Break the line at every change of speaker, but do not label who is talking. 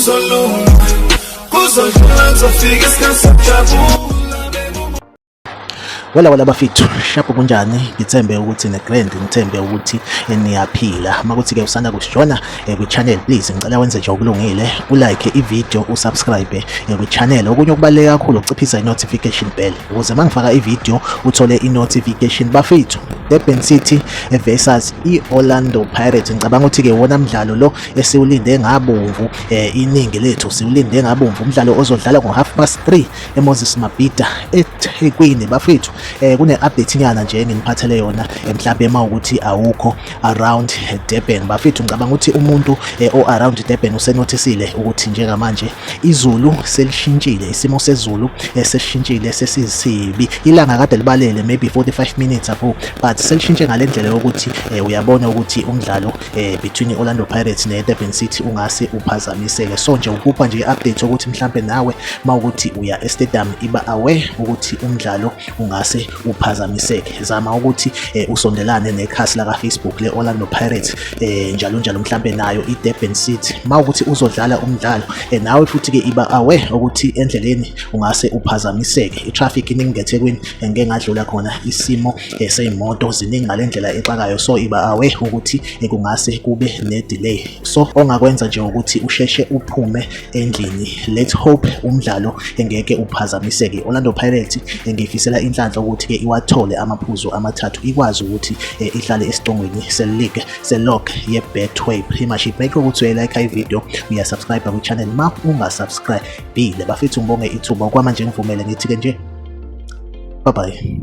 Kuzolunga, kuzodlula, kuzofika isikhathi sokujabula.
Wela wela bafethu, shapo kunjani? Ngithembe ukuthi ne-grand, ngithembe ukuthi niyaphila. Makuthi-ke usanda kusijona kwi-channel, please ngicela wenze nje okulungile, ulike i-video, usubscribe kwi-channel. Okunye okubaluleke kakhulu ukuciphisa i-notification bell ukuze uma ngifaka i-video uthole i-notification. Bafethu, Durban City versus i-Orlando Pirates. Ngicabanga ukuthi-ke wona mdlalo lo esiwulinde ngabomvu, iningi lethu siwulinde ngabomvu, umdlalo ozodlala ngo-3:30 eMoses Mabhida eThekwini. Bafethu, kune-update nyana nje enginiphathele yona, mhlawumbe uma ukuthi awukho around Durban. Bafethu, ngicabanga ukuthi umuntu o-around Durban usenothisile ukuthi njengamanje izulu selishintshile, isimo sezulu sesishintshile, sesisibi. Ilanga kade libalele maybe 45 minutes ago, but selishintshe ngale ndlela yokuthi uyabona ukuthi umdlalo between i-Orlando Pirates ne-Durban City ungase uphazamiseke. So nje ukupha nje i-update ukuthi mhlampe nawe mawukuthi uya e-stadium, iba aware ukuthi umdlalo ungase uphazamiseke. Zama ukuthi usondelane nekhasi laka Facebook le-Orlando Pirates, njalo njalo, mhlampe nayo i-Durban City. Mawukuthi uzodlala umdlalo, nawe futhi-ke iba aware ukuthi endleleni ungase uphazamiseke. I-traffic iningi ngeThekwini, ngike ngadlula khona, isimo sey'moto ziningi ngale ndlela exakayo, so iba aware ukuthi kungase kube ne-delay. So ongakwenza nje ukuthi usheshe uphume endlini. Let's hope umdlalo engeke uphazamiseke. Orlando Pirates ngifisela inhlanhla ukuthi-ke iwathole amaphuzu amathathu, ikwazi ukuthi ihlale esicongweni se-league, se-log ye-Betway Premiership. Make sure ukuthi uyayilike i-video, uyasubscribe kwi-channel ma ungasubscribe-ile. Bafethu, ngibonge ithuba. Okwamanje ngivumele ngithi-ke nje bye bye.